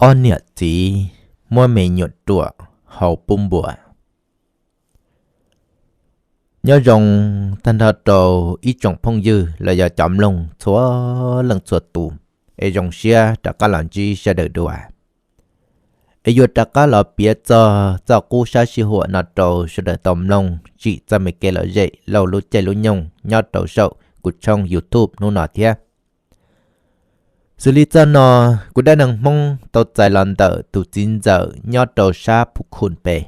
Ob niam txiv muab me nyuam ruam hau pub npua. Nyob zoo tag nrho rau ib tsoom phooj ywg los yog cov mloog txhua leej txhua tus, es zoo siab rov qab los ntsib sawv daws dua. Es yuav rov qab los piav txog txoj qub sab sij huam no rau sawv daws tau mloog tsim txoj me kev lom zem laug lub caij lub nyoog nyob rau saum kuv tshooj YouTube hnub no thiab. Xws li txoj no, kuv dab neeg Hmoob tau txais los ntawm tus txiv ntxawm nyob rau sab Phu Khun pem,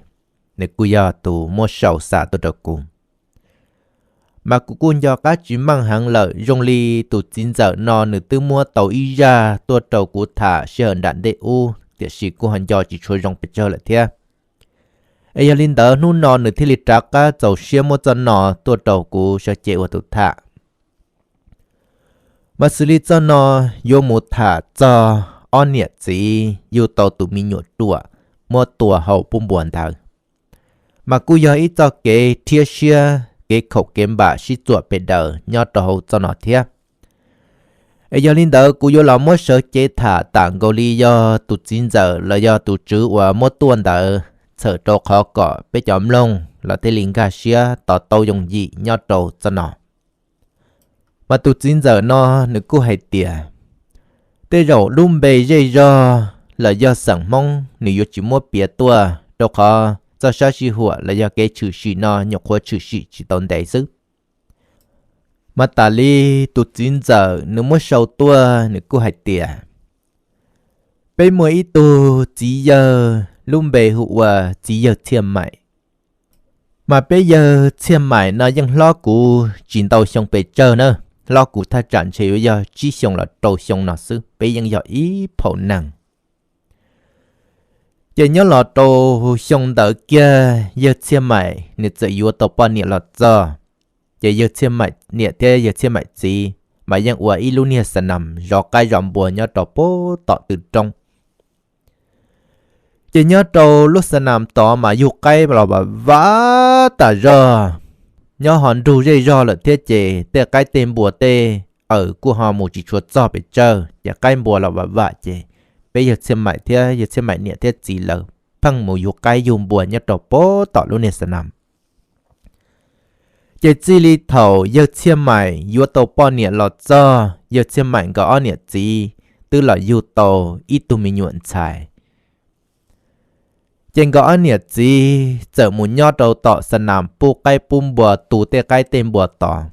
nws kuj yog tus muab sau xa tuaj rau kuv. Mas kuv kuj nco qab tsis meej heev lawm, zoo li tus txiv ntxawm no nws twb muab tau ib zaj tuaj rau kuv tham sij hawm nram ntej ub, tiam sis kuj ho nco tsis tshua zoo pes tsawg lawm thiab. Es yog li ntawd hnub no nws thiaj li rov qab txaus siab muab txoj no tuaj rau kuv sawv cev ua tus tham. Mas xws li txoj no yuav mus tham txog ob niam txiv yug tau tus me nyuam ruam muab tua hau pub npua ntawd. Mas kuj yog ib txoj kev rhiab siab, kev khaum kev npam sib txuam pes daws nyob rau hauv txoj no thiab. Es yog li ntawd kuv yuav los muab sawv cev tham tam nkaus li yog tus txiv ntxawm los yog tus tswv uas muab tuaj ntawd, txhawm rau qhov kom peb cov mloog los thiaj li nkag siab to taub yooj yim nyob rau txoj no. Mas tus txiv ntxawm no nws kuj hais tias, tej zaum lub npe zej zog los yog xeem Hmoob nws yuav tsis muab piav tuaj, rau qhov txoj sab sij huam los yog kev tshwm sim no nyuam qhuav tshwm sim tsis tau ntev xwb. Mas tas li tus txiv ntxawm nws muab sau tuaj nws kuj hais tias, peb muaj ib tug txiv yawg lub npe hu ua txiv yawg Txhiaj Maim. Mas peb yawg Txhiaj Maim no yeej hlob kuv tsis ntau xyoo pes tsawg na, hlob kuv thaj tsam ntshe yuav yog tsib xyoo los rau xyoo no xwb, peb yeej yog ib phaum neeg. Ces nyob los rau xyoo ntawd kiag yawg Txhiaj Maim nws txawm yuav tau poj niam los txog. Ces yawg Txhiaj Maim niam thiab yawg Txhiaj Maim txiv mas yeej ua ib lub niag xa nas zov qaib zov npua nyob rau pem tom tw roob. Ces nyob rau lub xa nas tod mas yug qaib los vam vam tas zog. Nyob ho nrug zej zog lawm thiab ces tej qaib tej npua tej aws kuj ho mus tsis tshua txog pes tsawg, ces qaib npua los vam vam ces peb yawg Txhiaj Maim thiab yawg Txhiaj Maim niam thiab txiv lawv pheej mus yug qaib yug npua nyob rau pem tom lub niag xa nas. Ces txij li thaum yawg Txhiaj Maim yuav tau poj niam los txog, yawg Txhiaj Maim nkawd ob niam txiv twb los yug tau ib tug me nyuam ntxhais. Ces nkawd ob niam txiv txawm mus nyob rau tom xa nas pub qaib pub npua tu tej qaib tej npua tod.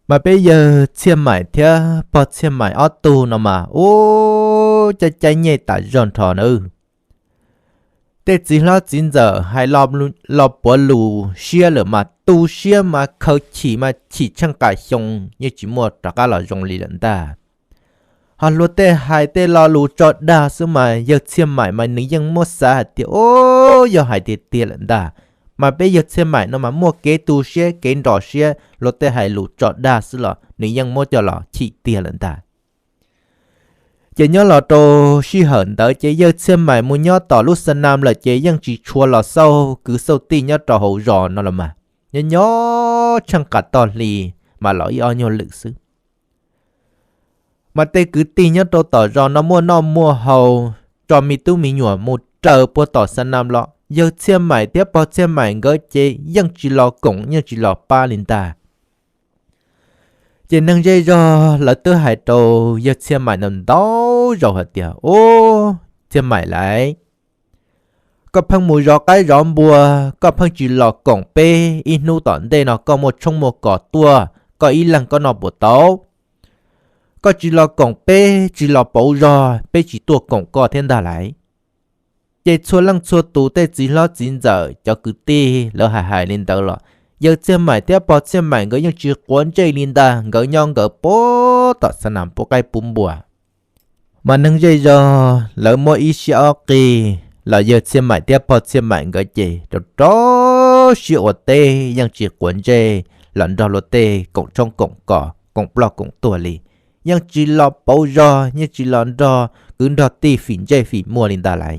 Mas peb yawg Txhiaj Maim thiab pog Txhiaj Maim ob tug no mas ub caij caij nyej tas zog nrho na. Tej txiv hlob txiv ntxawm hais lo puav lus siab lawm mas tu siab mas khaws chim mas chim tsheej qas xyoo yeej tsis muaj rov qab los zoo li lawm ntag. Ho luag tej hais tej lo lus tso dag xwb mas yawg Txhiaj Maim mas nws yeej muab xav hais tias ub yog hais tiag tiag lawm ntag. Mas peb yawg Txhiaj Maim no mas muaj kev tu siab kev nroo siab, luag tej hais lus tso dag xwb los nws yeej muab coj los chim tiag lawm ntag. Ces nyob los rau sij hawm ntawd ces yawg Txhiaj Maim mus nyob tom lub xa nas lawm ces yeej tsis tshua los xauj kwv xauj tij nyob rau hauv zos no los mas, nyob nyob tsheej qas toj hli mas los ib ob nyuag lwm xwb. Mas tej kwv tij nyob rau tom zos no muaj noj muaj haus, tso me tub me nyuam mus raws puag tom xa nas los yawg Txhiaj Maim thiab pog Txhiaj Maim nkawd ces yeej tsis los koom yeej tsis los pab li ntag. Ces neeg zej zog lawv twb hais rau yawg Txhiaj Maim ntau ntau zaus hais tias ub, Txhiaj Maim lauj, koj pheej mus zov qaib zov npua, koj pheej tsis los koom peb, ib hnub tom ntej no koj muaj tshoob muaj kos tuaj koj ib leeg koj noj puas tau? Koj tsis los koom peb tsis los pauv zog peb tsis tuaj koom koj thiab ntag lauj. Ces txhua leej txhua tus tej txiv hlob txiv ntxawm cov kwv tij lawv hais hais li ntawd los yawg Txhiaj Maim thiab pog Txhiaj Maim nkawd yeej tsis quav ntsej li ntag, nkawd nyob nkawd puag tom xa nas pub qaib pub npua. Mas neeg zej zog lawv muab ib siab ob qig los yawg Txhiaj Maim thiab pog Txhiaj Maim nkawd ces rau rau siab ua teb yeej tsis quav ntsej los nrog luag tej koom tshoob koom kos koom ploj koom tuag li, yeej tsis los pauv zog yeej tsis los nrog kwv nrog tij fim ntsej fim muag li ntag lauj.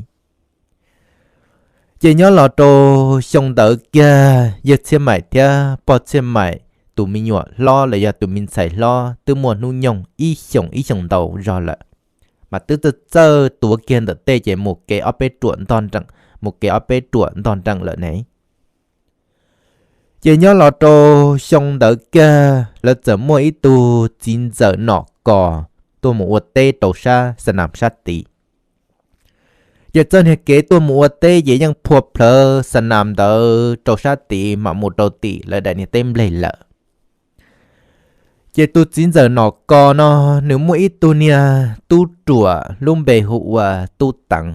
Ces nyob los rau xyoo ntawd kiag yawg Txhiaj Maim thiab pog Txhiaj Maim tus me nyuam hlob los yog tus me ntxhais hlob twb muaj hnub nyoog ib xyoos ib xyoos ntau zog lawm. mas twb txawj txawj tuav kiag ntawm tej ces mus kev ob peb ruam ntog nreem, mus kev ob peb ruam ntog nreem lawm ne. Ces nyob los rau xyoo ntawd kiag lawv txawm muaj ib tug txiv ntxawm Nom Kos tuaj mus ua teb rau sab xa nam sab tid. Ces txoj niag kev tuaj mus ua teb ces yeej phua plawg xa nam ntawd rau sab tid mam mus rau tim lawv daim niag teb nplej lawm. Ces tus txiv ntxawm Nom Kos no nws muaj ib tug niag tub ruam lub npe hu ua Tub Teev.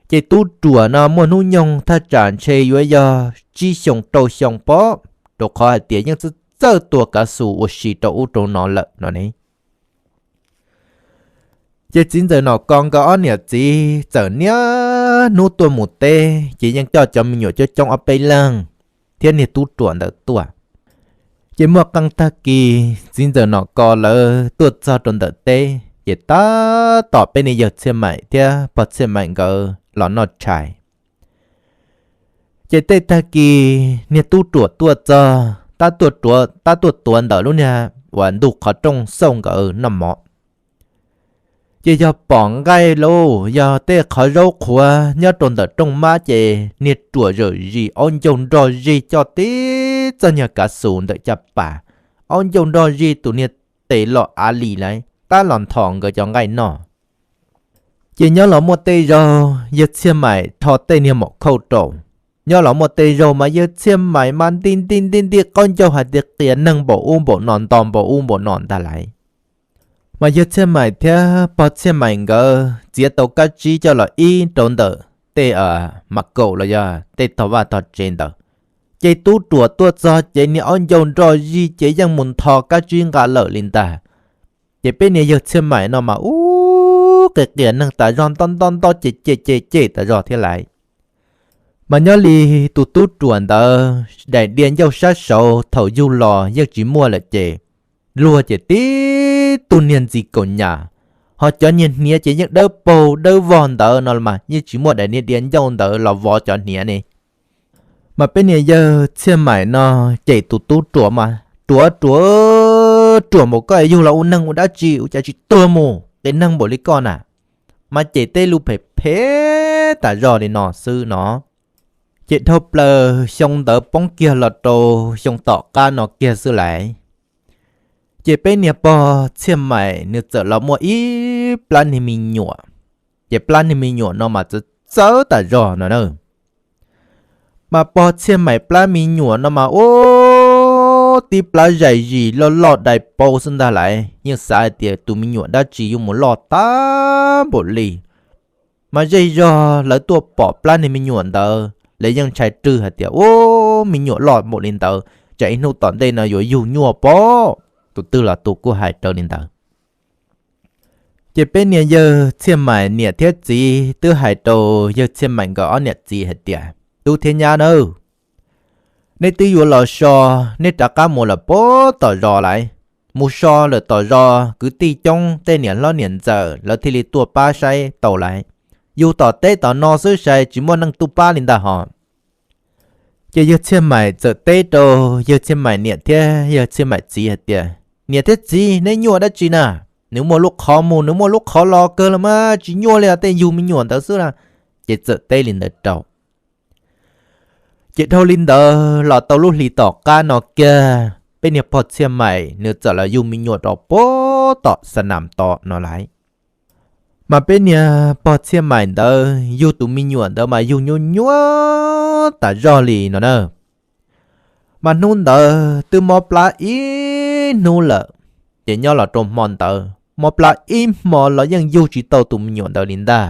Ces tub ruam no muaj hnub nyoog thaj tsam ntshe yuav yog tsib xyoo rau xyoo pob, rau qhov hais tias yeej txawj txawj tua kav xus ua si rau ub rau no lawm no ne. Ces txiv ntxawm Nom Kos nkawd ob niam txiv txawm niaj hnub tuaj mus teb, ces yeej coj cov me nyuam coob coob ob peb leeg thiab niag tub ruam ntawd tuaj. Ces muaj qee tag kis txiv ntxawm Nom Kos lawv tuaj txog rau ntawm teb, ces tab tom peb niag yawg Txhiaj Maim thiab pog Txhiaj Maim nkawd los noj tshais. Ces tej tag kis niag tub ruam tuaj txog, tab tuaj ruam, tab tuaj tuav ntawm lub niag uas ntug qhov rooj xauj nkawd noj mov. Ces yog pom nqaij lauj, yog tej qhov zaub qhuav nyob rau ntawm rooj mab ces niag ruam zawm zis aub ncaug nrog zig coj tib txoj niag kav xus ntawm caj pas, aub ncaug nrog zig tus niag tes los av li lawm tab los nthos nkawd cov nqaij noj. Ces nyob los muaj tej zaug yawg Txhiaj Maim rho tej niag maum khauj rau. Nyob los muaj tej zaug mas yawg Txhiaj Maim mas nti nti nti nti qaub ncaug hais tias qias neeg npaum ub npaum no nto npaum ub npaum no ntag lauj. Mas yawg Txhiaj Maim thiab pog Txhiaj Maim nkawd txiav tau kab tsib coj los ib rau ntawm tej mam kaum los yog tej tog vaj tog tsev ntawd. Ces tub ruam tuaj txog ces niag aub ncaug nrog zig ces yeej mus nthos kab tsib nqa lawm li ntag. Ces peb niag yawg Txhiaj Maim no mas ub qias qias neeg tas zog, nto nto nto cem cem cem cem tas zog thiab lauj. Mas nyob li tus tub ruam ntawd daim diav ncauj sab saud thaum yug los yeej tsis muaj lawm ces luag ces tib tug niag ntxi kaus nyas, ho cov niag hniav ces yeej dawb paug dawb vog ntawd no mas yeej tsis muaj daim niag diav ncauj ntawd los vov cov hniav ne. Mas peb niag yawg Txhiaj Maim no cem tus tub ruam mas ruam ruam ruam npaum koj yug los ua neeg ua dab tsi ua cas tsis tuag mus qias neeg npaum li koj na. Mas cem tej lus phem phem tas zog li no xwb no. Ces dhau plaws xyoo ntawd poob kiag los rau xyoo tom qab no kiag xwb lauj. Ces peb niag pog Txhiaj Maim nws txawm los muaj ib plab niag me nyuam. Ces plab niag me nyuam no mas txawv txawv tas zog no na. Mas pog Txhiaj Maim plab me nyuam no mas ub tib plab zais zis loj loj dai paub xwb ntag lauj, yeej xav hais tias tus me nyuam dab tsi yuav mus loj tag npaum li. Mas zej zog lawv tuaj pom plab niag me nyuam ntawd lawv yeej ntshai rwg hais tias ub me nyuam loj npaum li ntawd tsam ib hnub tom ntej no yuav yug nyuaj pob. Tus twg los tus kuj hais raws li ntawd. Ces peb niag yawg Txhiaj Maim niam thiab txiv twb hais rau yawg Txhiaj Maim nkawd ob niam txiv hais tias, tub thiab nyab nawb, neb twb yuav los so, neb rov qab mus lawm puag tom zos lauj. Mus so lawm tom zos kwv tij coob, tej niam hlob niam ntxawm lawv thiaj li tuaj pab saib tau lauj. Yug tom teb tom no xwb sai tsis muaj neeg tuaj pab li ntag hos. Ces yawg Txhiaj Maim txawm teb rau yawg Txhiaj Maim niam thiab yawg Txhiaj Maim txiv hais tias, niam thiab txiv, neb nyuaj dab tsi na? Nws muaj lub qhov mus nws muaj lub qhov los kawg los mas tsis nyuaj li os, tej yug me nyuam ntawd xwb na. Ces txawm teb li ntawd rau. Ces dhau li ntawd los tau lub hlis tom qab no kiag peb niag pog Txhiaj Maim nws txawm los yug me nyuam rau puag tom xa nam tod no lauj. Mas peb niag pog Txhiaj Maim ntawd yug tus me nyuam ntawd mas yug nyuaj nyuaj tas zog li no na. Mas hnub ntawd twb mob plab ib hnub lawm, ces nyob los rau hmo ntawd mob plab ib hmo los yeej yug tsis tau tus me nyuam ntawd li ntag.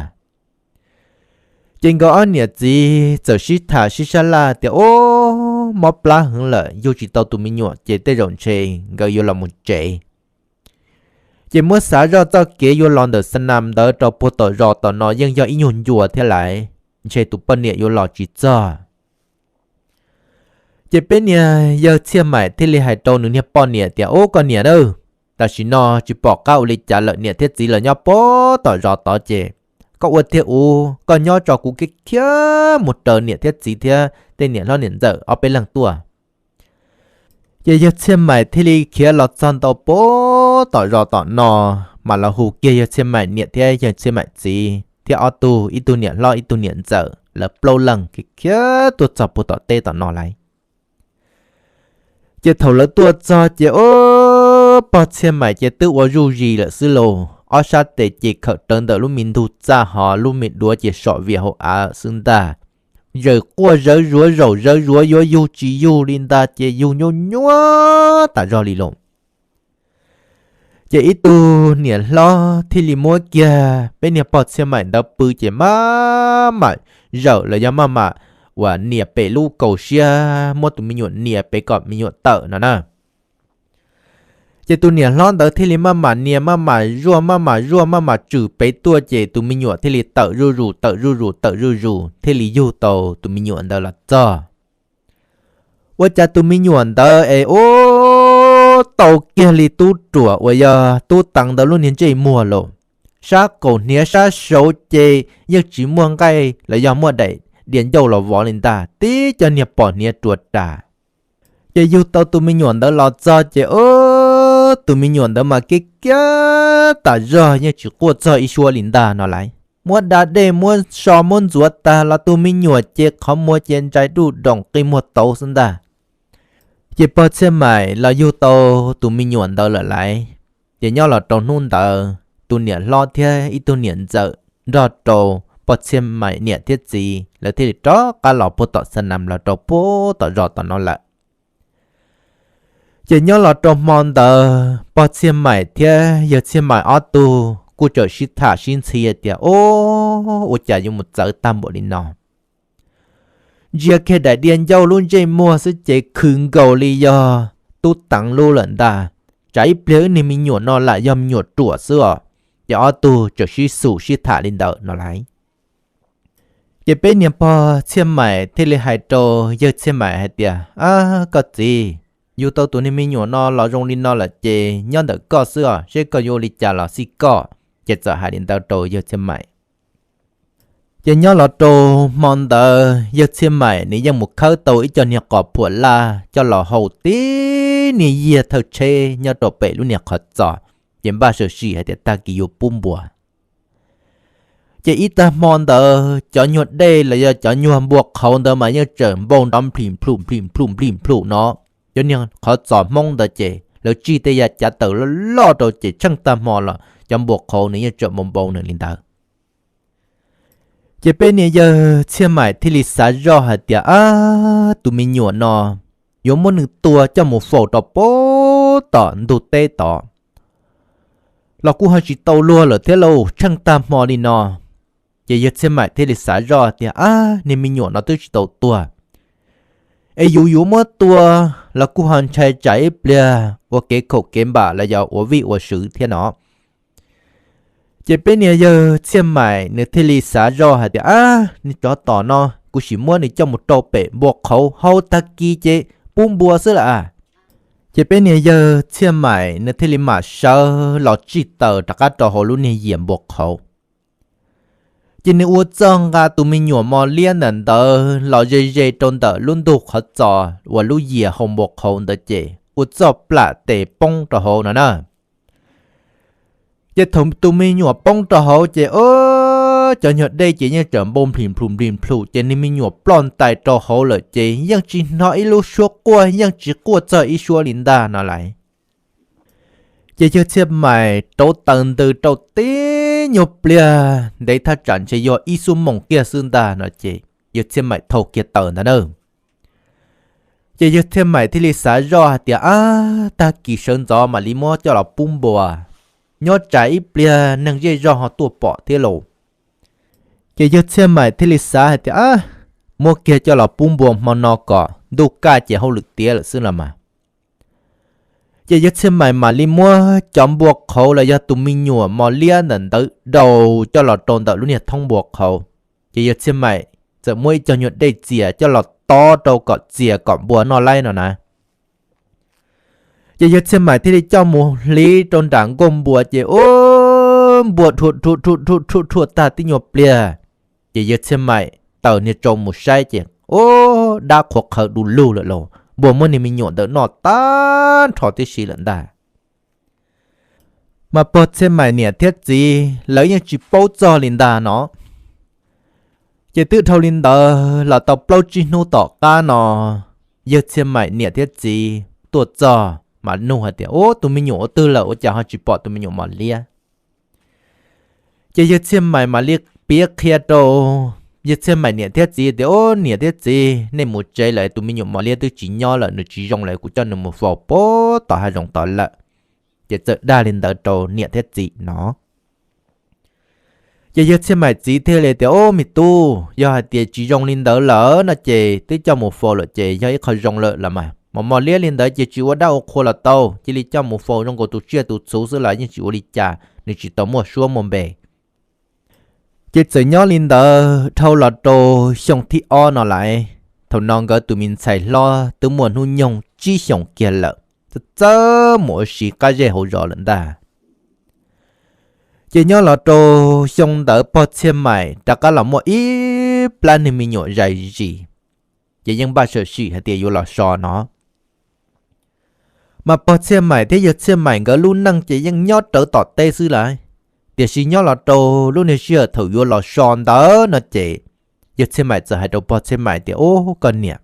Ces nkawd ob niam txiv txawm sib tham sib sab laj tias, ub, mob plab heev lawm yug tsis tau tus me nyuam ces tej zaum ntshe nkawd yuav los mus tsev. Ces muab xav zoj txoj kev yuav los ntawm xa nam ntawd rau puag tom zos tom no yeej yog ib nyuag ncua thiab lauj, ntshe tus poj niam yuav los tsis txog. Ces peb niag yawg Txhiaj Maim thiaj li hais rau nws niag poj niam tias, ub, koj niam nawb, tam sim no tsis pom qab ua li cas lawm, niam thiab txiv los nyob puag tom zos tod ces koj ua tiag ub, koj nyob tso kuv khiav khiav mus raws niam thiab txiv thiab tej niam hlob niam ntxawm ob peb leeg tuaj. Ces yawg Txhiaj Maim thiaj li khiav los txog ntawm pem tom zos tom no, mam los hu kiag yawg Txhiaj Maim niam thiab yawg Txhiaj Maim txiv thiab ob tug, ib tug niam hlob ib tug niam ntxawm, lawv plaub leeg khiav tuaj txog puag tom teb tom no lawm. Ces thaum lawv tuaj txog ces ua pog Txhiaj Maim ces twb ua zuj zus lawm xwb lauj, ob sab tes ces khawm rawv ntawm lub me ntug txaj hos lub me duav ces som vias hauv av xwb ntag. Zaws quaj zawv zuav zaum zawv zuav yuav yug tsis yug li ntag ces yug nyuaj nyuaj tas zog li lauj. Ces ib tug niam hlob thiaj li muab kiag peb niag pog Txhiaj Maim ntawd pw ces maj mam zawm los yog maj mam uas nias pem lub kaus siab muab tus me nyuam nias pem kom me nyuam tawm no na. Ces tus niam hlob ntawd thiaj li maj mam nias maj mam zuaj maj mam zuaj maj mam tswm pem tuaj ces tus me nyuam thiaj li tawm zuj zus tawm zuj zus tawm zuj zus thiaj li yug tau tus me nyuam ntawd los txog. Ua cas tus me nyuam ntawd es ua tau kiag li tub ruam uas yog tub teev ntawd lub niag ntsej muag lauj, sab qaum hniav sab saud ces yeej tsis muaj nqaij los yog muaj daim diav ncauj los vov li ntag, tib cov niag pom hniav ruas ras. Ces yug tau tus me nyuam ntawd los txog ces ua tus me nyuam ntawd mas kiv kiab tas zog yeej tsis quaj txog ib suab li ntag no lawm. Muab da dej muab so muab ntxuav tag los tus me nyuam ces qhov muag ces ntsais duj doom qi muag tauv xwb ntag. Ces pog Txhiaj Maim los yug tau tus me nyuam ntawd lawm lawm. Ces nyob los rau hnub ntawd tus niam hlob thiab ib tug niam ntxawm nrog rau pog Txhiaj Maim niam thiab txiv lawv thiaj li rov qab los puag tom xa nas los rau puag tom zos tom no lawm. Ces nyob los rau hmo ntawd pog Txhiaj Maim thiab yawg Txhiaj Maim ob tug kuj txawm sib tham sib ntxhi tias, Ua cas yuav mus txawv tag npaum li no? Ntsia kiag daim diav ncauj lub ntsej muag xwb ces khwv nkaus li yog tub teev lub lawm ntag. Tsam ib pliag wb niag me nyuam no lam yog me nyuam ruam xwb os. Ces ob tug txawm sib xum sib tham li ntawd no lawm. Ces peb niag pog Txhiaj Maim thiaj li hais rau yawg Txhiaj Maim hais tias, Ab koj txiv, yug tau tus niag me nyuam no los zoo li no lawm ces nyob ntawm koj xwb os, seb koj yuav ua li cas los xij koj. Ces txawm hais li ntawd rau yawg Txhiaj Maim. Ces nyob los rau hmo ntawd yawg Txhiaj Maim nws yeej mus khawb tau ib co niag qos phuam laj coj los hau tib niag yiag thawj tsheb nyob rau pem lub niag qhov txos, ces npaj sam sim hais tias tag kis yuav pub npua. Ces ib tag hmo ntawd cov nyuag dej los yog cov nyuag npua qhauv ntawd mas yeej tseem npau nrov nplim plum nplim plum nplim plum no. Cov niag qhov txos Hmoob ntawd ces lawv tsig tej yam cav taws loj loj rau ces tsheej tag hmo los cov npua qhauv nws yeej tseem npau npau nws li ntawd. Ces peb niag yawg Txhiaj Maim thiaj li xav zoj hais tias, Ab, tus me nyuam no yuav muab nws tua coj mus faus rau puag tom ntug teb tod los kuj ho tsis tau luag lawm thiab lauj, tsheej tag hmo li no. Ces yawg Txhiaj Maim thiaj li xav zoj tias, Ab, niag me nyuam no twb tsis tau tuag, es yus yuav muab tua los kuj ho ntshai tsam ib pliag ua kev khaum kev npam los yog ua vij ua sw thiab no. Ces peb niag yawg Txhiaj Maim nws thiaj li xav zoj hais tias, Ab, niag tsov tom no kuv sim muab nws coj mus rau pem npua qhauv hau tag kis ces pub npua xwb lawm. Ces peb niag yawg Txhiaj Maim nws thiaj li mam sawv los tsig taws rov qab rau hauv lub niag yias npua qhauv. Ces nws ua txuj nqa tus me nyuam mos liab ntawm ntawd los ze ze rau ntawm lub ntug qhov txos uas lub yias hau npua qhauv ntawd ces ua txuj plam tes poob rau hauv no na. Ces thaum tus me nyuam poob rau hauv ces, o, cov nyuag dej ces yeej tseem npau nplim plum nplim plum ces niag me nyuam ploj ntais rau hauv lawm ces yeej tsis hnov ib lub suab quaj, yeej tsis quaj txog ib suab li ntag no lawm. Ces yawg Txhiaj Maim rauv taws ntws rau tib nyuag pliag ntev thaj tsam ntshe yog ib xuab moos kiag xwb ntag no ces yawg Txhiaj Maim thau kiag taws ntag na. Ces yawg Txhiaj Maim thiaj li xav zoj hais tias, Ab, tag kis sawv ntxov mam li muab coj los pub npua, nyob tsam ib pliag neeg zej zog ho tuaj pom thiab lauj. Ces yawg Txhiaj Maim thiaj li xav hais tias, Ab, muab kiag coj los pub npua hmo no kom ntuj kaj ces hauj lwm tiav lawm xwb los mas. Ces yawg Txhiaj Maim mam li muab cov npua qhauv los yog tus me nyuam mos liab ntawm ntawd daus coj los rau ntawm lub niag thoob npua qhauv. Ces yawg Txhiaj Maim txawm muab ib co nyuag dej txias coj los tov rau kom txias kom npua noj laib no na. Ces yawg Txhiaj Maim thiaj li coj mus hliv rau nram nkuaj npua ces, o, npua rhuaj rhuaj rhuaj rhuaj rhuaj tag tib nyuag pliag. Ces yawg Txhiaj Maim taws niag tsau mus saib ces, o, dab qhuav qhawv du lug lawm lauj, npua muab niag me nyuam ntawd noj tag nrho tib si lawm ntag. Mas pog Txhiaj Maim niam thiab txiv lawv yeej tsis paub txog li ntag no. Ces twb dhau li ntawd los tau plaub tsib hnub tom qab no, yawg Txhiaj Maim niam thiab txiv tuaj txog mas nug hais tias, Ub, tus me nyuam ua twg lawm ua cas ho tsis pom tus me nyuam mos liab? Ces yawg Txhiaj Maim mam li piav qhia rau yawg Txhiaj Maim niam thiab txiv tias, Ub, niam thiab txiv, nej mus tsev lawm, tus me nyuam mos liab twb tsis nyob lawm, nws tsis zoo lawm, kuv coj nws mus faus pem tom hav zoov tod lawm. Ces txawm dag li ntawd rau niam thiab txiv no. Ces yawg Txhiaj Maim txiv thiaj li tias, Ub, me tub, yog hais tias tsis zoo li ntawd lawm no ces twb coj mus faus lawm ces yog ib qho zoo lawm los mas. Mos mos liab li ntawd ces tsis ua dab ua qhua los tau, cia li coj mus faus zoo nkaus tus tsiaj tus txhu xwb los yeej tsis ua li cas, nws tsis tau muaj suab muaj npe. Ces txawm nyob li ntawd dhau los rau xyoo thib ob no lawm. Thaum no nkawd tus me ntxhais hlob twb muaj hnub nyoog tsib xyoos kiag lawm, txawj mus ua si qab zej hauv zos lawm ntag. Ces nyob los rau xyoo ntawd pog Txhiaj Maim rov qab los muaj ib plab niag me nyuam zais zis, ces yeej npaj sam sim hais tias yuav los so no. Mas pog Txhiaj Maim thiab yawg Txhiaj Maim nkawd lub neej ces yeej nyob rawv tom teb xwb lawm. Tiam sis nyob los rau lub niag sij hawm thaum yuav los so ntawd no ces yawg Txhiaj Maim txawm hais rau pog Txhiaj Maim tias, Ub, koj niam,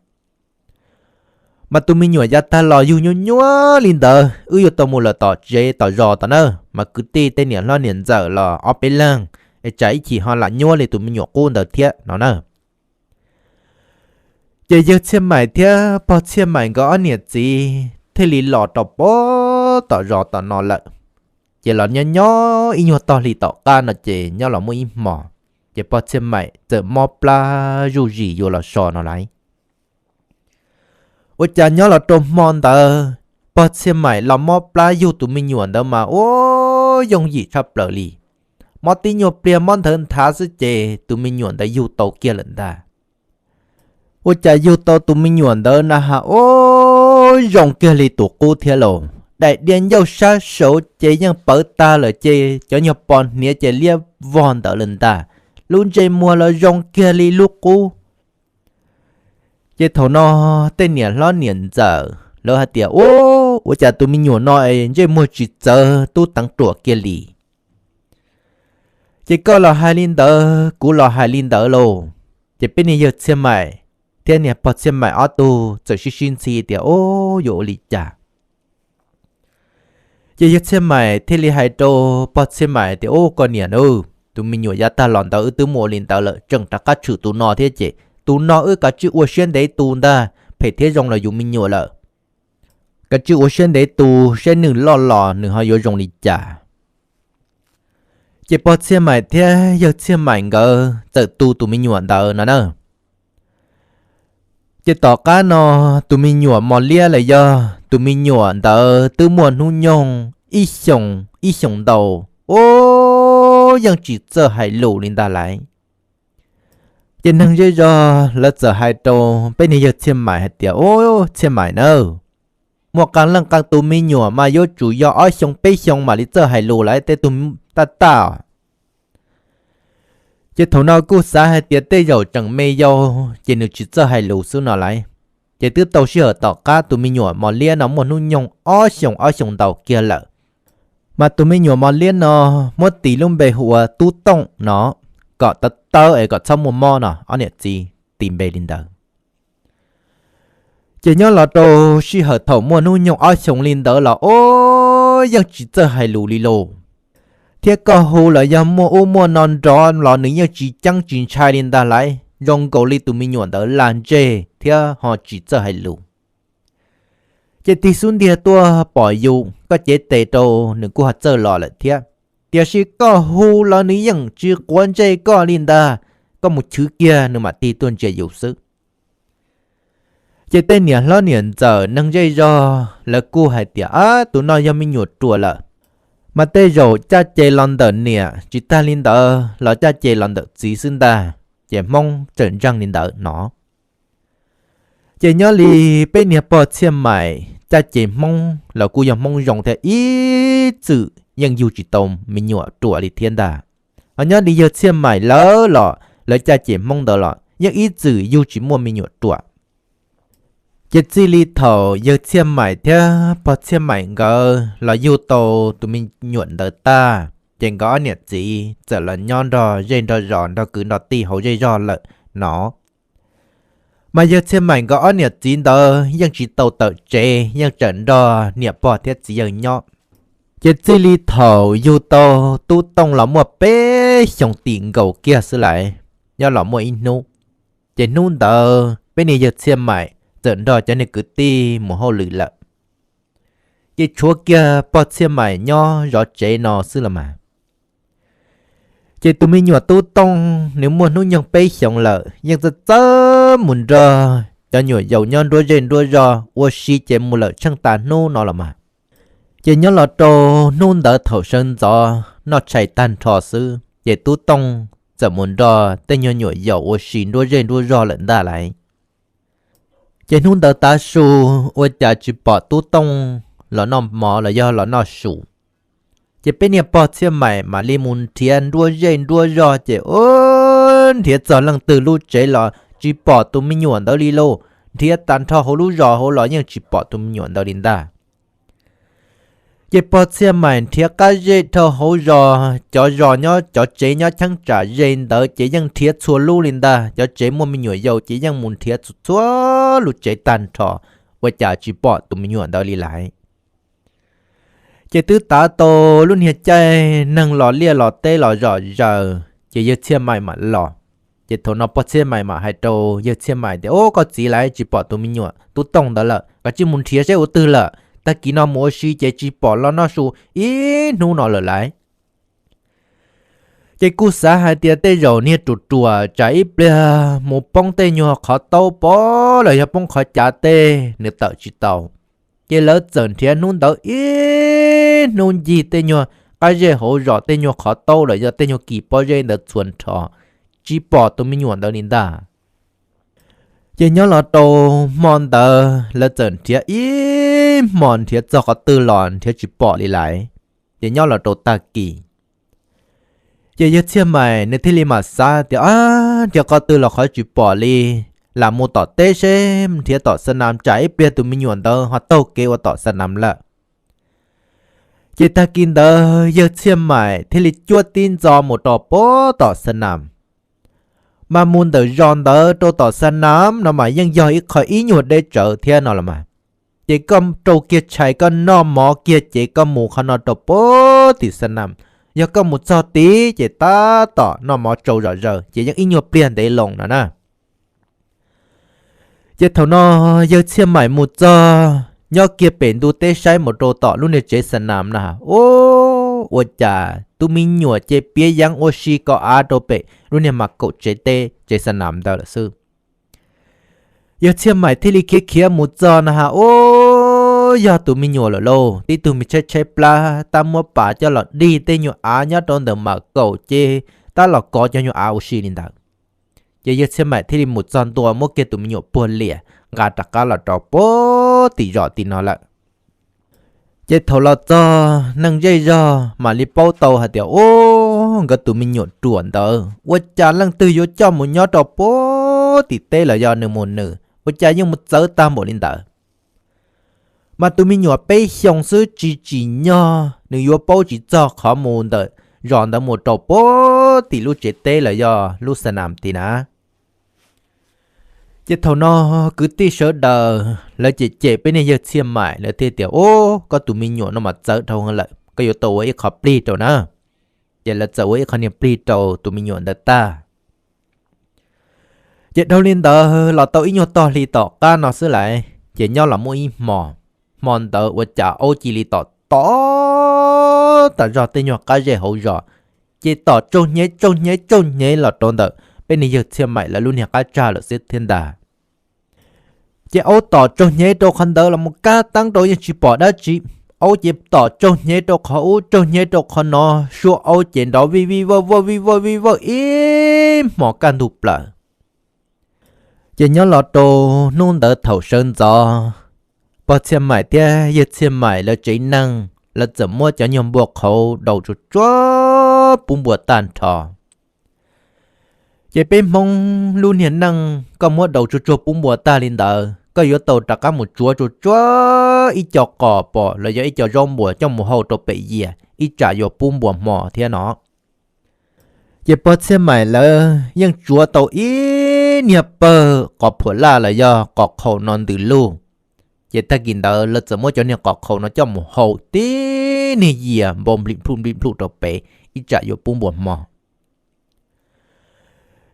mas tus me nyuam yav tag los yug nyuaj nyuaj li ntawd, wb yuav tau mus lawm tom tsev tom zos tom na, mas kwv tij tej niam hlob niam ntxawm los ob peb leeg, es tsam ib chim ho lam nyuaj li tus me nyuam qub ntawd thiab no na. Ces yawg Txhiaj Maim thiab pog Txhiaj Maim nkawd ob niam txiv thiaj li los rau pem tom zos tom no lawm. Ces los nyob nyob ib nyuag tog hli tom qab no ces nyob los muaj ib hmos, ces pog Txhiaj Maim txawm mob plab zuj zus yuav los so no lawm. Ua cas nyob los rau hmo ntawd pog Txhiaj Maim los mob plab yug tus me nyuam ntawd mas ua yooj yim tshaj plaws li. Mob tib nyuag pliag mob nthawv nthav xwb ces tus me nyuam ntawd yug tau kiag lawm ntag. Ua cas yug tau tus me nyuam ntawd na has ua zoo kiag li tus qub thiab lauj. Daim diav ncauj sab saud ces yeej pawv tag lawm ces cov nyuag pos hniav ces liab vog ntawd lawm ntag. Lub ntsej muag los zoo kiag li lub qub. Ces thaum no tej niam hlob niam ntxawm lawv hais tias, Ub, ua cas tus me nyuam no es ntsej muag tsis txawv tub teev ruam kiag li? Ces koj los hais li ntawd, kuv los hais li ntawd lauj. Ces peb niag yawg Txhiaj Maim thiab niag pog Txhiaj Maim ob tug txawm sib sib ntxhi tias, Ub, yuav ua li cas? Ces yawg Txhiaj Maim thiaj li hais rau pog Txhiaj Maim tias, Ub, koj niam na, tus me nyuam yav tag los ntawd wb twb muaj ua li ntawd lawm, tseem rov qab tshwm tus no thiab ces tus no wb kav tsij ua siab ntev tus ntag, phem thiab zoo los yus me nyuam lawm. Kav tsij ua siab ntev tus saib nws loj los nws ho yuav zoo li cas. Ces pog Txhiaj Maim thiab yawg Txhiaj Maim nkawd txawm tu tus me nyuam ntawd no na. Ces tom qab no tus me nyuam mos liab los yog tus me nyuam ntawd twb muaj hnub nyoog ib xyoo, ib xyoos ntau, ub, yeej tsis txawj hais lus li ntag lauj. Ces neeg zej zog lawv txawm hais rau peb niag yawg Txhiaj Maim hais tias, Ub, Txhiaj Maim na, muaj qee leej qee tus me nyuam mas yuav tsum yog ob xyoo peb xyoo mam li txawj hais lus lawm tej tug taj taj. Ces thaum no kuj xav hais tias tej zaum tseem me yau ces nws tsis txawj hais lus xwb no lauj. Ces twb tau sij hawm tom qab tus me nyuam mos liab no muaj hnub nyoog ob xyoos ob xyoos ntau kiag lawm. Mas tus me nyuam mos liab no muab tis lub npe hu ua Tub Tooj no, kom tawv tawv es kom txhob muaj mob no, ob niam txiv tis npe li ntawd. Ces nyob los rau sij hawm thaum muaj hnub nyoog ob xyoos li ntawd los ub yeej tsis txawj hais lus li lauj. Thiab koj hu los yog muaj ub muaj no nrov los nws yeej tsis ceeb tsis ntshai li ntag lauj, zoo nkaus li tus me nyuam ntawd lag ntseg thiab ho tsis txawj hais lus. Ces tig xub ntiag tuaj pom yus, koj cev tes rau nws kuj ho txawj los lawm thiab. Tiam sis koj hu los nws yeej tsis quav ntsej koj li ntag, koj mus chwv kiag nws mam tig tuaj ntsia yus xwb. Ces tej niam hlob niam ntxawm neeg zej zog lawv kuj hais tias, Ab, tus no yog me nyuam ruam lawm. Mas tej zaum caj ces los ntawm niam, tsis tag li ntawd los caj ces los ntawm txiv xwb ntag, ces Hmoob tseem ntseeg li ntawd no. Ces nyob li peb niag pog Txhiaj Maim caj ces Hmoob los kuj yog Hmoob zoo thiab ib txwm yeej yug tsis tau me nyuam ruam li thiab ntag. Ho nyob li yawg Txhiaj Maim lawv los lawv caj ces Hmoob ntawd los yeej ib txwm yug tsis muaj me nyuam ruam. Ces txij li thaum yawg Txhiaj Maim thiab pog Txhiaj Maim nkawd los yug tau tus me nyuam ntawd tag, ces nkawd ob niam txiv txawm los nyob nrog zej nrog zos nrog kwv nrog tij hauv zej zog lawm no. Mas yawg Txhiaj Maim nkawd ob niam txiv ntawd yeej tsis tau tawm tsev, yeej tseem nrog niam pog thiab txiv yawg nyob. Ces txij li thaum yug tau Tub Tooj los muaj peb xyoos tim nkaus kiag xwb lawm, nyob los muaj ib hnub, ces hnub ntawd peb niag yawg Txhiaj Maim txawm nrog cov niag kwv tij mus hauj lwm lawm. Ces tshuav kiag pog Txhiaj Maim nyob zov tsev no xwb los mas. Ces tus me nyuam Tub Tooj nws muaj hnub nyoog peb xyoos lawm, yeej txawj txawj mus nrog cov nyuam yaus nyob nruab zej nruab zog ua si ces mus lawm tsheej tas hnub no los mas. Ces nyob los rau hnub ntawd thaum sawv ntxov noj tshais tag nrho xwb, ces Tub Tooj txawm mus nrog tej nyuag nyuam yaus ua si nruab zej nruab zog lawm ntag lauj. Ces hnub ntawd tav su ua cas tsis pom Tub Tooj los noj mov los yog los noj su. Ces peb niag pog Txhiaj Maim mam li mus nrhiav nruab zej nruab zog ces nrhiav txog leej twg lub tsev los tsis pom tus me nyuam ntawd li lauj. Nrhiav tag nrho hauv lub zos hauv los yeej tsis pom tus me nyuam ntawd li ntag. Ces pog Txhiaj Maim nrhiav qab zej dhau hauv zos, cov zos nyob cov tsev nyob cheeb tsam ze ntawd ces yeej nrhiav txhua lub li ntag. Cov tsev muaj me nyuam yaus ces yeej mus nrhiav txhua lub tsev tag nrho, ua cas tsis pom tus me nyuam ntawd li lauj. Ces twb tav tau lub niag caij neeg los liaj los teb los zom zaws ces yawg Txhiaj Maim mam los. Ces thaum no pog Txhiaj Maim mam hais rau yawg Txhiaj Maim tias, Ub, koj txiv lauj, tsis pom tus me nyuam Tub Tooj ntawd lawm, koj cia mus nrhiav seb ua twg lawm. Tag kis no mus ua si ces tsis pom los noj su ib hnub no lawm lauj. Ces kuj xav hais tias tej zaum niag ruam ruam tsam ib pliag mus poob tej nyuag qhov taub pov los yog poob qhov cav tej nws tawm tsis tau. Ces lawv txawm nrhiav hnub ntawd ib hnub ncig tej nyuag qab zej hauv zos tej nyuag qhov taub los yog tej nyuag kis pob zeb ntawd txhua nrho, tsis pom tus me nyuam ntawd li ntag. Ces nyob los rau hmo ntawd lawv txawm nrhiav ib hmo nrhiav txog qhov twg los nrhiav tsis pom li lauj. Ces nyob los rau tag kis, ces yawg Txhiaj Maim nws thiaj li mam xav tias, Ab, nrhiav qhov twg los qhov tsis pom li, lam mus tom teb seb, nrhiav tom xa nas tsam ib pliag tus me nyuam ntawd ho taug kev ua tom xa nas lawm. Ces tag kis ntawd yawg Txhiaj Maim thiaj li cuab tib ntxo mus rau puag tom xa nas. Mas mus ntawm zos ntawd rau tom xa nas no mas yeej yog ib qho ib nyuag deb tsawv thiab no los mas. Ces koj rau kiag tshais koj noj mov kiag ces koj mus qhov no rau puag tim xa nas. Yog koj mus txog tid ces tab tom noj mov tsau zom zaws ces yeej ib nyuag pliag ntev loo no na. Ces thaum no yawg Txhiaj Maim mus txog nyob kiag pem ntu teb saib mus rau tom lub niag tsev xa nas na, ub, ua cas tus me nyuam ces piav yeev ua si kaum av rau pem lub niag mas kaum tsev teb tsev xa nas ntawd lawm xwb. Yawg Txhiaj Maim thiaj li khiav khiav mus txog na has, ub, yog tus me nyuam lawm lauj, tib tug me tshaib tshaib plab tab muab pas coj los dig tej nyuag av nyob rau ntawm mas kaum ces tab los kov cov nyuag av ua si li ntawd. Ces yawg Txhiaj Maim thiaj li mus txog ntua muab kiag tus me nyuam puag liam nqa rov qab los rau puag tim zos tim no lawm. Ces thaum los txog neeg zej zog mam li paub tau hais tias, ub, nkawd tus me nyuam ruam ntawd ua cas leej twg yuav coj mus nyob rau puag tim teb los yog nws mus nws, ua cas yeej mus txawv tag npaum li ntawd. Mas tus me nyuam peb xyoo xwb tsis tsim nyog nws yuav paub tsis txog qhov mus ntawm zos ntawd mus rau puag tim lub tsev teb los yog lub xa nas tid na. Ces thaum no kwv tij sawv daws lawv cem cem peb niag yawg Txhiaj Maim, lawv thiaj tias, ub, koj tus me nyuam no mas txawv dhau lawm, koj yuav tau ua ib qho plig rau na. Ces lawv txawm ua ib qho niag plig rau tus me nyuam ntawd tag. Ces dhau li ntawd los tau ib nyuag tog hli tom qab no xwb lawm, ces nyob los muaj ib hmo, hmo ntawd ua cas aub cia li tom tom tas zog tej nyuag qab zej hauv zos, ces tom tsaug hnyev tsaug hnyev tsaug hnyev los rau ntawm peb niag yawg Txhiaj Maim lawv lub niag qab tsag lawm xwb thiab ntag. Ces aub tom tsaug hnyev rau qhov ntawd los mus kab teeb rau yeej tsis pom dab tsi. Aub ces tom tsaug hnyev rau qhov ub tsaug hnyev rau qhov no, suab aub ces nrov vij vij vawj vawj vij vawj vij vawj ib hmos kaj ntug plaws. Ces nyob los rau hnub ntawd thaum sawv ntxov, pog Txhiaj Maim thiab yawg Txhiaj Maim lawv tsev neeg lawv txawm muab cov nyuag npua qhauv daus tsuag tsuag pub npua tag nrho. Ces peb Hmoob lub niag neej koj muab daus tsuag tsuag pub npua tag li ntawd, koj yuav tau rov qab mus tsuav tsuav ib co qos pom los yog ib co zaub npuas coj mus hau rau pem yias ib tsam yuav pub npua hmo thiab no. Ces pog Txhiaj Maim lawv yeej tsuav tau ib niag pawg qos phuam laj los yog qos qhaus no ntws lug. Ces tag kis ntawd lawv txawm muab cov niag qos qhaus no coj mus hau tib niag yias npau nplim plum nplim plum rau pem ib tsam yuav pub npua hmo.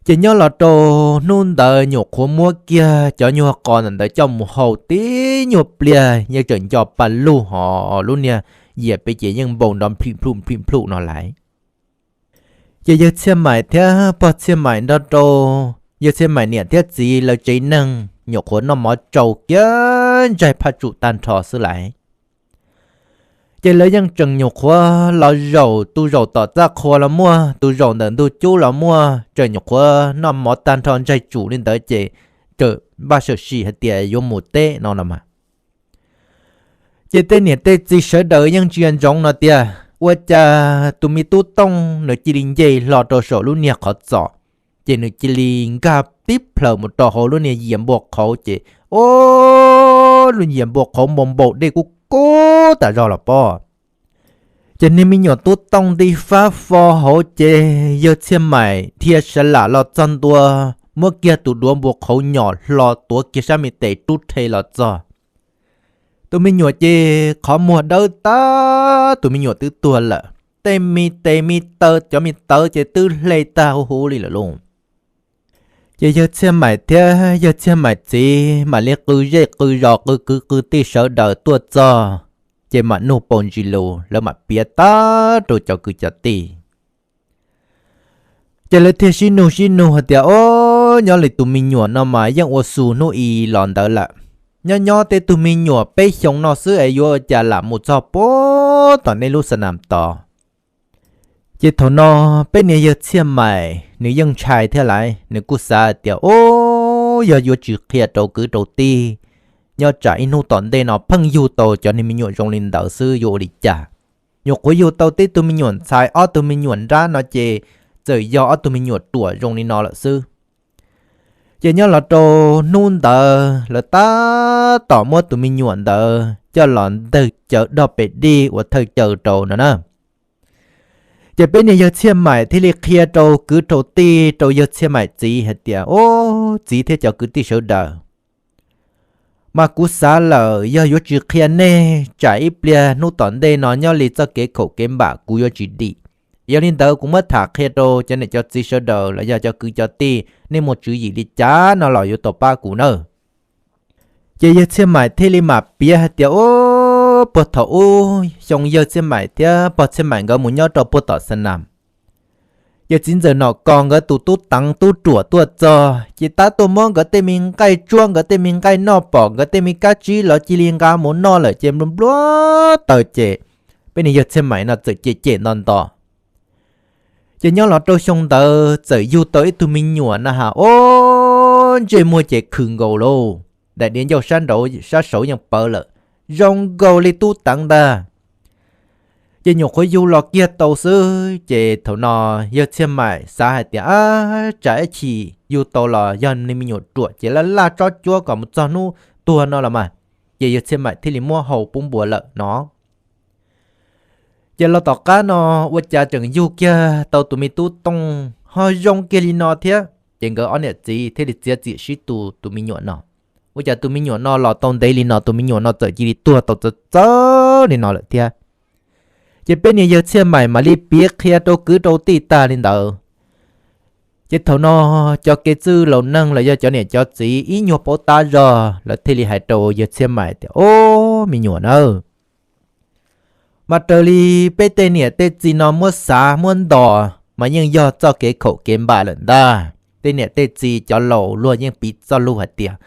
Ces nyob los rau hnub ntawd nyuam qhuav muab kiag cov nyuag qos ntawm ntawd coj mus hau tib nyuag pliag yeej tseem nco pa lug hos lub niag yias pem ces yeej npau nrov nplim plum nplim plum no lawm. Ces yawg Txhiaj Maim thiab pog Txhiaj Maim nrog rau yawg Txhiaj Maim niam thiab txiv lawv tsev neeg nyuam qhuav noj mov tsau kiag ntsaig phaj tsum tag nrho xwb lawm. Ces lawv yeej tseem nyuam qhuav los zaum, tus zaum tom txaj qhua los muaj, tus zaum ntawm ntug cub los muaj, tseem nyuam qhuav noj mov tag nrho ntsaig tsum li ntawd ces txawm npaj sam sim hais tias yuav mus teb no los mas. Ces tej niam tej txiv sawv daws yeej ntsia ntsoov no tias ua cas tus me tub Tooj nws cia li nce hlo rau saum lub niag qhov txos, ces nws cia li nkag tib plhaws mus rau hauv lub niag yias npua qhauv ces, o, lub yias npua qhauv npau npau dej kub kub tas zog los pob. Ces niag me nyuam tub Tooj nti fab fo hauv ces yawg Txhiaj Maim dhia sav lam los txog ntua, muab kiag tus duav npua qhauv nyom hlo tuav kiag sab me tes rub rhe los txog. Tus me nyuam ces qhov muag dawb tag, tus me nyuam twb tuag lawm, tej me tes me taw, cov me tawv ces twb hle tag huv huv li lawm lauj. Ces yawg Txhiaj Maim thiab yawg Txhiaj Maim txiv mam li qw zej qw zos qw kwv qw tij sawv daws tuaj txog, ces mam nug paus ntsis lus lawv mam piav tag rau cov kwv cov tij. Ces lawv thiaj sib nug sib nug hais tias, o, nyob li tus me nyuam no mas yeej ua xu hnub i los ntawd lawm. Nyob nyob tej tug me nyuam peb xyoos no xwb es yuav ua cas lam mus txog puag tom nej lub xa nas tod. Ces thaum no peb niag yawg Txhiaj Maim nws yeej ntshai thiab lawm, nws kuj xav tias, o, yog yuav tsis qhia rau kwv rau tij, nyob tsam ib hnub tom ntej no pheej yug tau cov niag me nyuam zoo li ntawd xwb yuav ua li cas. Nyuam qhuav yug tau tib tug me nyuam ntxhais, ob tug me nyuam nrab no ces txawm yog ob tug me nyuam ruam zoo li no lawm xwb. Ces nyob los rau hnub ntawd lawv tab tom muab tus me nyuam ntawd coj los ntawg cawv dog pes dij ua thawj cawv rau no na. Ces peb niag yawg Txhiaj Maim thiaj li qhia rau kwv rau tij rau yawg Txhiaj Maim txiv hais tias, o, txiv thiab cov kwv tij sawv daws, mas kuv xav lawm yog yuav tsis qhia nej tsam ib pliag hnub tom ntej no nyob li txoj kev khaum kev npam kuv yuav tsis dim. Yog li ntawd kuv muab tham qhia rau cov niam cov txiv sawv daws los yog cov kwv cov tij nej muaj tswv yim li cas no los yuav tau pab kuv nawb. Ces yawg Txhiaj Maim thiaj li mam piav hais tias, o, puag thaum ub xyoo yawg Txhiaj Maim thiab pog Txhiaj Maim nkawd mus nyob rau puag tom xa nas, ces txiv ntxawm Nom Kos nkawd tus tub teev tub ruam tuaj txog ces tab tuaj muab nkawd tej me nqaij tsuab, nkawd tej me nqaij noj pom, nkawd tej me kab tsib los cia li nqa mus noj lawm ces nplua nplua taws ces peb niag yawg Txhiaj Maim no txawm cem cem nto nto. Ces nyob los rau xyoo ntawd txawm yug tau ib tug me nyuam na has, o, ntsej muag ces khwm nkaus lauj, daim diav ncauj sab nraud sab saud yeej pawv lawm, zoo nkaus li tub teev ntag. Ces nyuam qhuav yug los kiag tau xwb ces thaum no yawg Txhiaj Maim xav hais tias, a, tsam ib chim yug tau los yog niag me nyuam ruam ces laj laj tsob cuab kom mus txog hnub tuag no los mas, ces yawg Txhiaj Maim thiaj li muab hau pub npua lawm no. Ces los tom qab no ua cas tseem yug kiag tau tus me tub Tooj ho zoo kiag li no thiab, ces nkawd ob niam txiv thiaj li txiav txim sib tu tus me nyuam no. Ua cas tus me nyuam no los tau ntev li no tus me nyuam no txawm cia li tuag tau txawv txawv li no lawm thiab. Ces peb niag yawg Txhiaj Maim mam li piav qhia rau kwv rau tij tag li ntawd. Ces thaum no cov kev txwj laus neeg los yog cov niam cov txiv ib nyuag paub tab zog lawv thiaj li hais rau yawg Txhiaj Maim tias, o, me nyuam nawb, mas raws li peb tej niam tej txiv no muab xav muab ntos mas yeej yog txoj kev khaum kev npam lawm ntag. Tej niam tej txiv cov laus luag yeej piv txoj lus hais tias,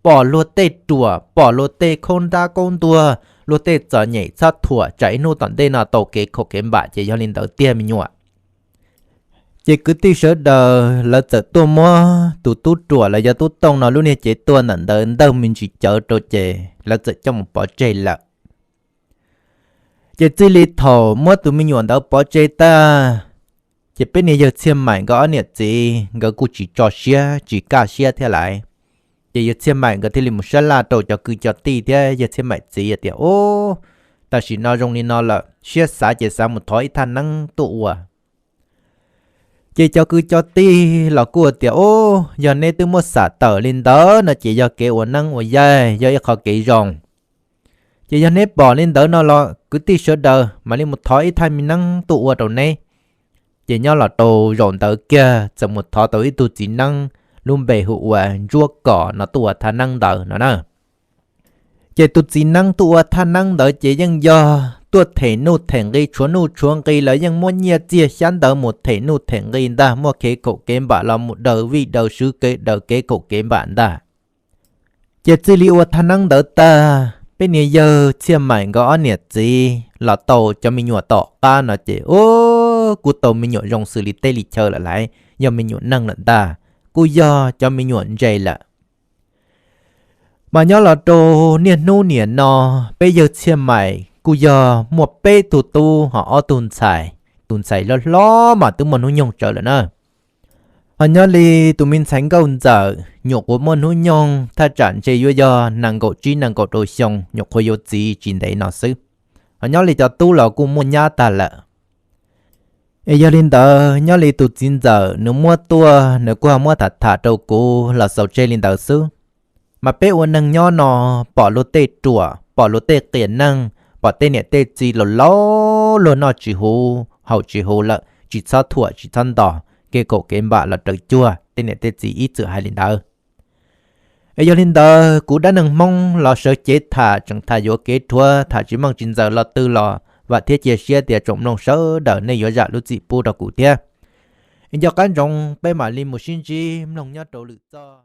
pom luag tej ruam, pom luag tej khaub nrab kaub ntuag, luag tej txom nyem txhob thuam, tsam ib hnub tom ntej no tau kev khaum kev npam ces yog li ntawd tiag me nyuam. Ces kwv tij sawv daws lawv txawm tuaj muab tus tub ruam los yog tub Tooj no lub niag cev tuaj ntawm ntawd ntawg me ntsis cawv rau ces lawv txawm coj mus pov tseg lawm. Ces txij li thaum muab tus me nyuam ntawd pov tseg tag, ces peb niag yawg Txhiaj Maim nkawd ob niam txiv nkawd kuj tsis tso siab tsis kaj siab thiab lawm. Ces yawg Txhiaj Maim nkawd thiaj li mus sab laj rau cov kwv cov tij thiab yawg Txhiaj Maim txiv tias, Ub, tam sim no zoo li no lawm, siab xav ces xav mus thov ib thaj neeb tuaj ua. Ces cov kwv cov tij los kuj tias, Ub, yog neb twb muab xam tawm li ntawd no ces yog kev ua neeb ua yaig, yog ib qho kev zoo. Ces yog neb pom li ntawd no los kwv tij sawv daws mam li mus thov ib thaj me neeb tuaj ua rau neb. Ces nyob los rau zaum ntawd kiag txawm mus thov tau ib tug txiv neeb lub npe hu ua Ntsuab Kom no tuaj ua thaj neeb ntawd no na. Ces tus txiv neeb tuaj ua thaj neeb ntawd ces yeej yog tuaj them nuj them nqi, tshuav nuj tshuav nqi los yeej muab nyiaj txiag xyab ntawv mus them nuj them nqi ntag, muaj kev khaum kev npam los mus daws vij daws sw kev daws kev khaum kev npam ntag. Ces txij li ua thaj neeb ntawd tag, peb niag yawg Txhiaj Maim nkawd ob niam txiv los tau cov me nyuam tom qab no ces, ub, kuj tau me nyuam zoo xws li teb li chaw lawm lauj, yog me nyuam neeg lawm ntag, kuj yog cov me nyuam ntse lawm. Mas nyob los rau niaj hnub niam no, peb yawg Txhiaj Maim kuj yog muaj peb tug tub ho ob tug ntxhais. Tus ntxhais hlob hlob mas twb muaj hnub nyoog tsawv lawm na. Ho nyob li tus me ntxhais nkauj ntxawm nyuam qhuav muaj hnub nyoog thaj tsam ntshe yuav yog nees nkaum tsib nees nkaum rau xyoo, nyuam qhuav yuav txiv tsis ntev no xwb. Ho nyob li cov tub los kuj muaj nyab tag lawm. Es yog li ntawd nyob li tus txiv ntxawm nws muab tuaj nws kuj ho muab tham tham rau kuv los xaus tseg li ntawd xwb. Mas peb ua neeg nyob no pom luag tej ruam, pom luag tej qias neeg, pom tej niam tej txiv laus laus luag noj tsis huv haus tsis huv lawm tsis txhob thuam tsis txhob ntos, kev khaum kev npam los raws cuag, tej niam tej txiv ib txwm hais li ntawd. Es yog li ntawd kuv dab neeg Hmoob los sawv cev tham tseem tham yuav kev rhuav tham tsis meej tsis ntxaws los twg los vam thiab cia siab tias tsoom mloog sawv daws nej yuav zam lub txim pub rau kuv thiab. Es nco qab ntsoov peb mam li mus sib ntsib mloog nyob rau lwm txoj.